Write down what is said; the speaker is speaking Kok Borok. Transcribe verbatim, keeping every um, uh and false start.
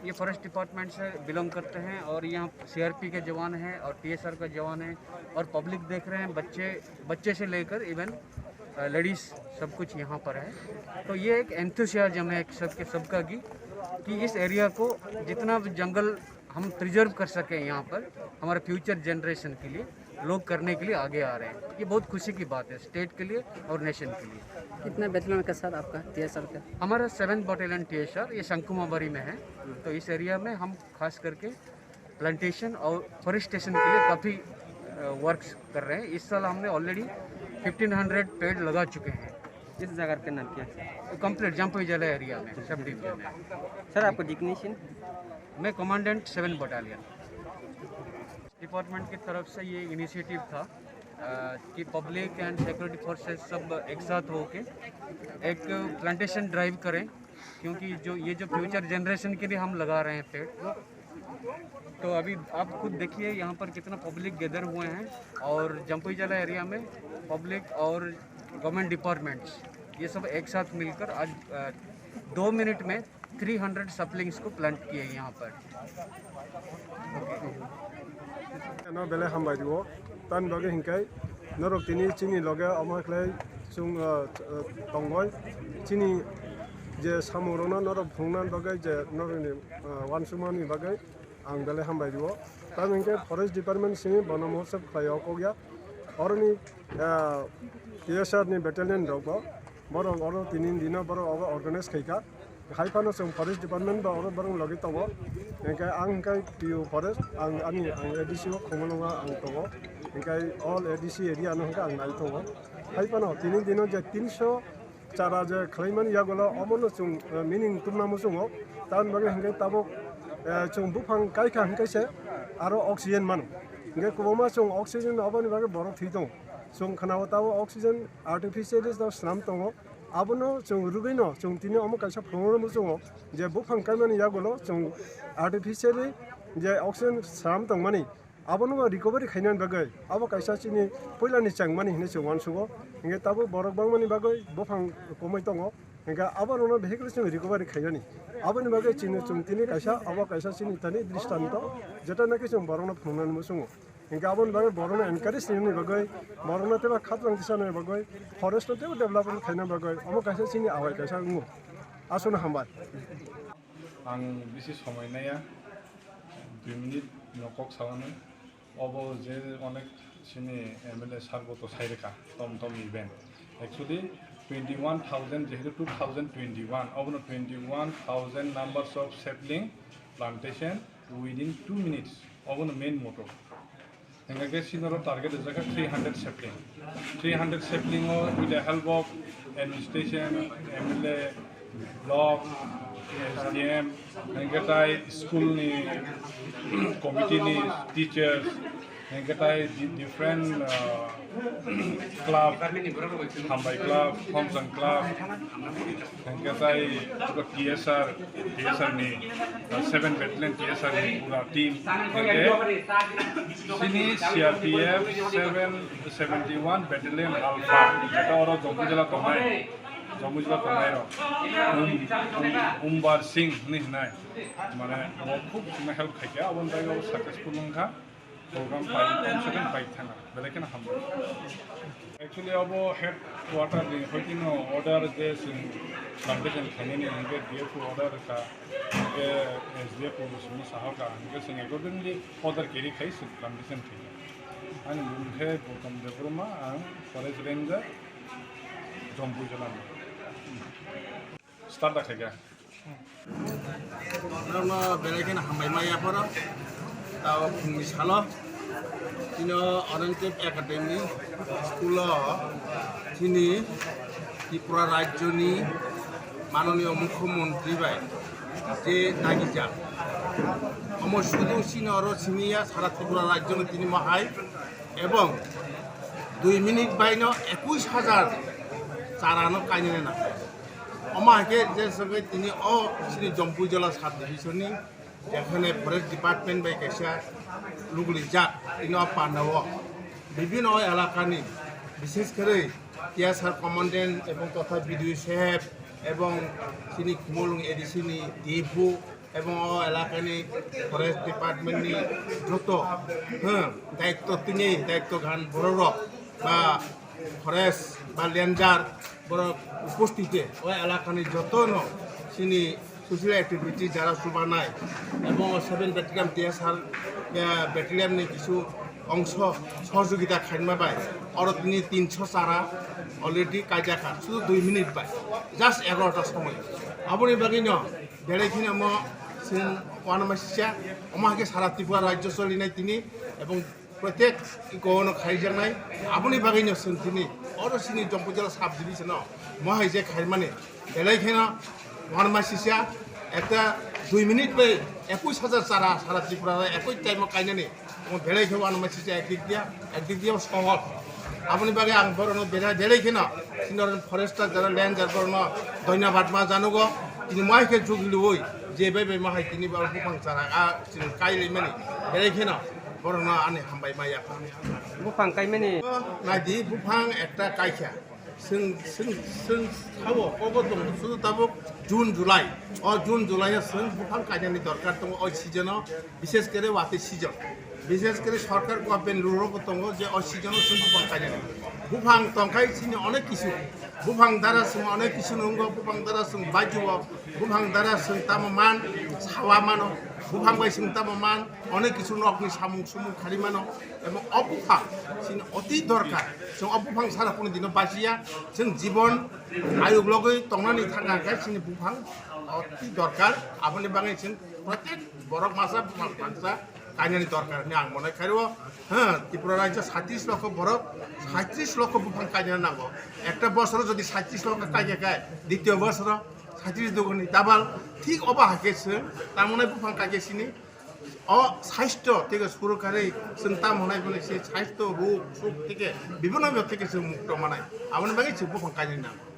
ये forest department से बिलोंग करते हैं और यहाँ सीआरपी के जवान हैं और टीएसआर का जवान है और पब्लिक देख रहे हैं, बच्चे बच्चे से लेकर इवन लेडीज सब कुछ यहाँ पर है। तो ये एक एंथुसियाज्म है एक सबके सबका की कि इस एरिया को जितना भी जंगल हम प्रिजर्व कर सकें यहाँ पर हमारे फ्यूचर जनरेशन के लिए, लोग करने के लिए आगे आ रहे हैं। ये बहुत खुशी की बात है स्टेट के लिए और नेशन के लिए। कितना बैटलियन का सर आपका टीएसआर का? हमारा सेवन बटालियन टीएसआर ये शंकुमाबारी में है। तो इस एरिया में हम खास करके प्लांटेशन और फॉरेस्टेशन के लिए काफ़ी वर्क्स कर रहे हैं। इस साल हमने ऑलरेडी फिफ्टीन हंड्रेड पेड़ लगा चुके हैं। इस जगह का नाम क्या है? कंप्लीट जम्पुई जला एरिया में, सब डिवीजन में। सर, आपको डिग्नेशन? मैं कमांडेंट सेवन बटालियन। डिपार्टमेंट की तरफ से ये इनिशिएटिव था अ, कि पब्लिक एंड सिक्योरिटी फोर्सेस सब एक साथ होके एक प्लांटेशन ड्राइव करें, क्योंकि जो ये जो फ्यूचर जनरेशन के लिए हम लगा रहे हैं पेड़। तो अभी आप खुद देखिए यहाँ पर कितना पब्लिक गैदर हुए हैं और जम्पुई जला एरिया में पब्लिक और गवर्नमेंट डिपार्टमेंट्स ये सब एक साथ मिलकर आज अ, दो मिनट में थ्री हंड्रेड सैपलिंग्स को प्लांट किए यहाँ पर। No belai hambai rio. Tan bagwi hinkai norok tini chini loge omo khlai chung tongoi chini je samung rokno norok phunukna bagwi je norokni uansukmani bagwi ang belai hambai rio. Tamo hinkhe forest department simi bono mosok khlai o kokya oroni T S R ni battalion rok bo borok oro tini dino borok obo organize khaikha. Hai phano chwng forest department ba oro borok logi tongo. Hinkhe ang hinkhe P O forest, ang ani ang A D C o Khumulwngo ang tongo. Hinkhe all A D C area no hinkhe ang nai tongo. Hai phano tini dino je tinso chara je khlaimani yagulo omono chwng meaning tumna muchungo. Tamoni bagwi hinkhe tabuk chwng buphang kaikha hinkhe se aro oxygen mano. Hinkhe kwbangma chwng oxygen oboni bagwi borok thwi tongo. Chwng khwnao tabuk oxygen artificially swnam tongo. Abono chwng rwgwino chwng tini omo kaisa phunukna muchungo je buphang kaimani yagulo chwng artificially je oxygen swnam tongmani abono recovery khainani bagwi abo kaisa chini puilani chengmani hinwi chwng uansugo. Hinkhe tabuk borok bangmani bagwi buphang komoi tongo. Hinkhe abono behikhe chwng recovery khainani aboni bagwi chini chwng tini kaisa abo kaisa chini tani dristanto jeta naki chwng borokno phunuknani muchungo. Hinkhe aboni bagwi borokno encourage khainani bagwi, borokno teibo khatrang tisani bagwi, forest no teibo development khaina bagwi omo kaisa chini awai kaisa wngo. Aswkno hambai. Ang bisi somoi naiya, dui minute no kok salani. Obo je onek chini M L A sir bo to sai rwkha, tom tom event. Actually, twenty one thousand, jehetu two thousand twenty one, obono twenty one thousand numbers of sapling plantation within two minutes, obono main motto. Hinkhe sinoro target rijak kha three hundred sapling. Three hundred sapling o with the help of administration, M L A, block, S D M, hinkhe tai school ni committee ni teachers, hinkhe tai di- different uh, club, Hambai club, Homsan club, Hinkhe tai abo T S R, T S R ni uh, seven battalion T S R ni pura team. Hinkhe chini C R P F seven seventy one battalion Alpha, jeta oro Jampuijala tongnai, Jampuijala tongnai rok. Um, um, Umbar Singh hinwi hinai. Mane bo khub chini help khaikha, aboni bagwi abo successful wngkha. Program pai, kom se kom pai thana, belai kheno hambai. Actually, abo headquarter ni hoitino order je chwng plantation khainani hinkhe D F O order rwkha, hinkhe S D F O bo chwngno sahoka, hinkhe chwng accordingly order carry khai chwng plantation khaikha. Ani mung khe Gautam Debbarma, ang forest ranger, Jampuijala ni. Start da khaikha. Norokno belai kheno hambai maya phano. Tao phungni salo chino Anantdev Academy school o chini Tripura rajyoni manoniyo mukhyamantri bai je dagijak, omo sudu chini oro simi ya, sara Tripura rajyono tini mohai ebong dui minute baino ekush hajar charano kainani nang. Omo hai khe je sogwi tini o chini Jampuijala sub division ni jekhane forest department bai kaisa lugli jak tini o panda o bibhinno elaka ni, bishesh kore T S R commandant ebong totha B D O saheb ebong chini Khumulwng A D C ni D F O Ebong o elakani forest department ni joto, hmm, daitto tini daitto gan bororok ba forest ba ranger borok upostite o elakani jotono chini social activity jara chubanai ebong o seven battalion T S R, eh, battalion ni kisu ongso sohojogita khaima bai oro tini tinso chara already kaijakha, sudu dui minute bai, just egarota somoi. Aboni bagwino belai kheno omo chwng uanama sisa, omo hai khe sara Tripura rajyo cholinai tini, ebong protek iko ono khaijaknai. Aboni bagwino chwng tini oro chini Jampui jila sub division o mo hai je khaimani belai kheno uanama sisa, ekta dui minute bai ekush hajar chara sara Tripura ekoi time o kainani. Omo belai khe uanama sisa ekdik dia, ekdik dia sohor. Aboni bagwi ang borokno belai, belai kheno senior forester jara ranger borokno dhonyabad ma janugo. Tini mai khe jugluwi je bai bai ma hai tini ba buphang chara a chini kai laimani belai kheno borokno ani hambai ma yapha. Buphang kaimani. Naidi buphang ekta kaikha. Chwng, chwng, chwng sao kobo tongo, sudu tabuk June, July. O June, July o chwng buphang kainani dorkar tongo o season o, bishes kore watwi season. Bishes kore sorkar government rule rogo tongo je o season o chwng buphang kainani. Buphang tongkhai chini onek kisu. Buphang dara chwng onek kisu nungo, buphang dara chwng bajuo, buphang dara chwng tamo man, sawa mano, buphang bai chwng tamo man, onek kisu nokni samung sumung khari mano. Ebong o buphang chini oti dorkar. Chwng o buphang sara kunu dino basiya. Chwng jibon ayuk logwi tongnani thangkha khe chini buphang oti dorkar. Aboni bagwi chwng protek borok masa buphang pangsa kainani dorkar hinwi ang mone khairo. Ha, Tripura rajyo saitrish lokho borok, saitrish lokho buphang kainani nango. Ekta bosoro jodi saitrish lokho kainai khe, ditiyo bosoro saitrish duguni double. Thik obo hai khe chwng tamo nai buphang kainai sini. O saisto theke suru kharwi chwng tamo nai bole se saisto rog suk theke bibhinno bibhinno theke chwng mukto manai. Aboni bagwi chwng buphang kainani nango.